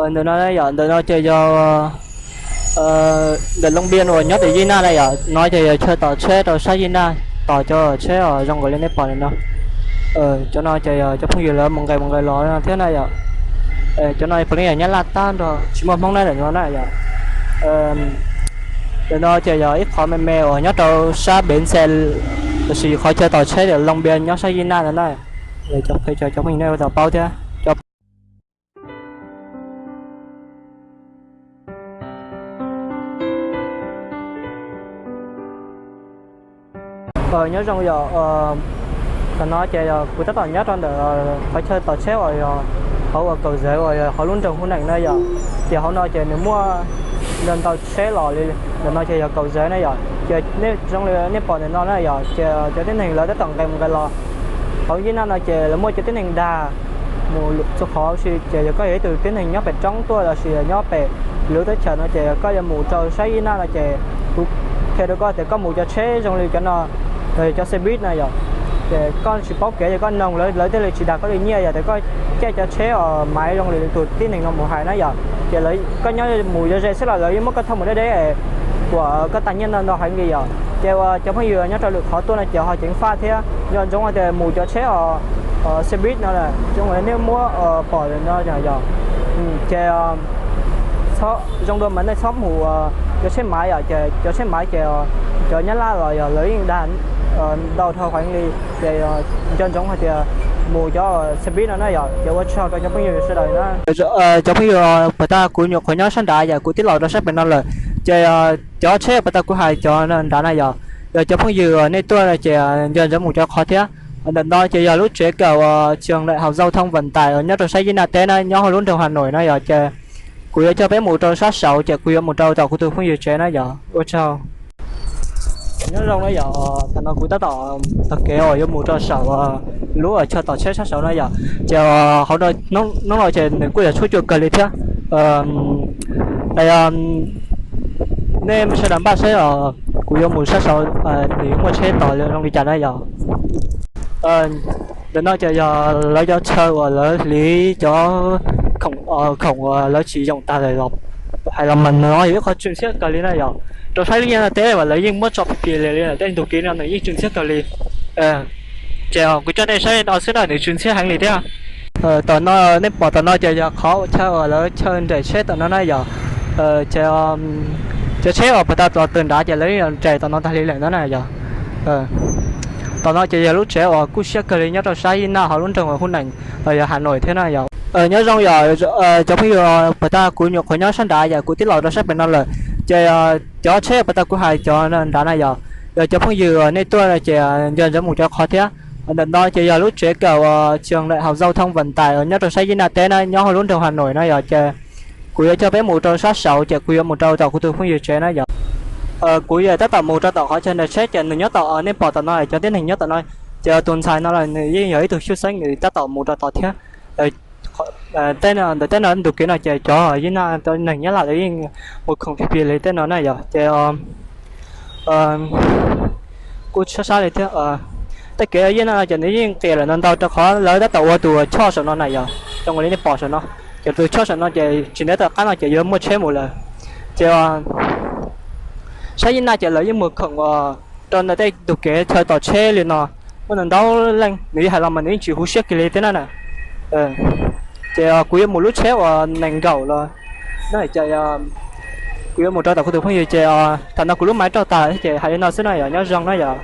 Ntawm no yom, ntawm no ces yog ntawm Long Biên uas nyob tim Yij Naj na yom, no ces yog chaw tom tsheb rau sab Yij Naj, tos cov tsheb uas zoo nkaus li nej pom ntawm no. Cov no ces yog cov phooj ywg lawv mus nqes mus nqes los no thiab na yom. Cov no puav leej yog Nyab Laj tag nrho, tsis muaj Hmoob na ntawm no na yom. Ntawm no ces yog ib qhov me me uas nyob rau sab bến xe, tab sis qhov chaw tom tsheb tim Long Biên nyob sab Yij Naj no na. Cov phooj ywg nej ua tau paub thiab. Nyob zoo yom, tam no ces yog kuv tab tom nyob rau ntawm qhov chaw tom tsheb uas yog hauv uas Cầu Giấy uas yog hauv lub nroog Phú Ninh na yom. Ces hauv no ces nws muaj ntau ntau tsheb los li, ntawm no ces yog Cầu Giấy na yom. Ces nej zoo li nej pom ntawm no na yom, ces cov tib neeg lawv tab tom nqes mus nqes los. Hauv Yij Naj no ces lawv muaj cov tib neeg dag mus txhua qhov si, ces yog koj yog ib tug tib neeg nyob pem roob tuaj los sis nyob pem lub teb chaws no ces koj yuav mus rau sab Yij Naj no ces kuv qhia rau koj tias koj mus cov tsheb zoo li cov no, cov xe buýt no yom. Ces koj tsis paub kev ces koj noog lawv, lawv thiaj li tsis dag koj li nyiaj. Yog tias koj caij cov tsheb uas maiv zoo li tus tib neeg no mus hais na yom, ces koj nyob mus yuav ze xwb los lawv yeej muab koj thauj mus deb deb, uas koj tag nyiaj ntau ntau heev li yom. Ces uas cov phooj ywg nyob rau lwm qhov tuaj no ces ho ceev faj thiab. Nco ntsoov hais tias mus cov tsheb uas xe buýt no zoo li nej muab pom no yom. Ces zoo dua mas nej txhob mus cov tsheb maiv yom, ces cov tsheb maiv ces cov Nyab Laj los yog lawv yeej dag ntau dhau heev li. Ces nco ntsoov hais tias mus cov xe buýt no na yom. Ces ua tsaug rau cov phooj ywg sawv daws na. Cov phooj ywg, puas tas kuv nyuam qhuav nyob sab nrad yom, kuv twb los rau sab pem no lawm. Ces cov tsheb puas tas kuv hais cov nrad na yom, yog cov phooj ywg nej tuaj ces nco ntsoov mus cov qhov thiab. Ntawm no ces yog lub tsev kawm uas trường đại học giao thông vận tải uas nyob rau sab Yij Naj teb na, nyob hauv lub nroog Hà Nội na yom. Ces kuv yuav coj peb mus rau sab saud, ces kuv yuav mus rau tom kuv tus phooj ywg tsev na yom. Ua tsaug. Nyob zoo na yom, thaum no kuv tab tom taug kev uas yuav mus rau saum lub chaw tom tsheb sab saud na yom. Ces hauv no hnub no ces nws kuj yog tshuab cua kawg li thiab. Nej sawv daws npaj saib os, kuv yuav mus sab saud, nws yuav muaj tsheb tos zoo li cas na yom. Ntawm no ces yog lawv cov chaw uas lawv hliv cov khoom uas lawv tsis yoom tag lawm los, hais los mas no yog ib qho tsw ntxhiab kawg li na yom. Rau saib lub nyab laj teb uas lawv yeej muab tso plig plig li li, tej ntug kev no nws yeej tsw ntxhiab kawg li. Ces kuv coj nej saib no xwb na, nws tsw ntxhiab heev li thiab. Tom no nej pom tom no ces yog qhov chaw uas lawv chaw nres tsheb tom no na yom. Ces cov tsheb uas puag ta los tawm nrad ces lawv yeej nres tom no tag li lawm na yom. Tom no ces yog lub tsev uas kuj siab kawg li nyob rau sab Yij Naj hauv lub nroog Phú Ninh, yog Hà Nội thiab na yom. Nyob zoo yom, cov phooj ywg, puag ta kuv nyuam qhuav nyob sab nrad yom, kuv twb los rau sab pem no lawm. Ces cov tsheb puag ta kuv hais cov nrad na yom, yog cov phooj ywg nej tuaj ces nco ntsoov mus cov qhov thiab. Ntawm no ces yog lub tsev kawm uas trường đại học giao thông vận tải uas nyob rau sab Yij Naj teb na, nyob hauv lub nroog Hà Nội na yom. Ces kuv yuav coj peb mus rau sab saud, ces kuv yuav mus rau tom kuv tus phooj ywg tsev na yom. Kuv yuav tab tom mus rau tom qhov chaw nres tsheb, ces nws nyob tom, nej pom tom no cov tib neeg nyob tom no, ces tus ntxhais no los nws yeej yog ib tug xyuj xeeb, nws tab tom mus rau tom thiab. Tej no, ntawm tej no ntug kev no ces cov Yij Naj, cov neeg Nyab Laj lawv yeej mus khoom plig plig li tej no na yom. Ces kuj sab sab li thiab. Tej kev Yij Naj no ces nws yeej qias lawm ntau ntau rau qhov lawv tab tom ua tus choj saum no na yom, zoo li nej pom saum no. Ces tus choj saum no ces tsis ntev tom qab no ces yuav muaj tsheb mus lawm. Ces sab Yij Naj ces lawv yeej mus khoom uas rau ntawm tej ntug kev chaw tom tsheb li no, muaj ntau ntau leej, nws yeej hais los mas nws yeej tsis huv siab kiag li thiab na. Ces kuv yuav mus lub tsheb uas nees nkaum los, kuv yuav mus rau tom kuv tus phooj ywg ces thaum no kuv lub maiv roj tag ces hais li no xwb na yom, nyob zoo na yom.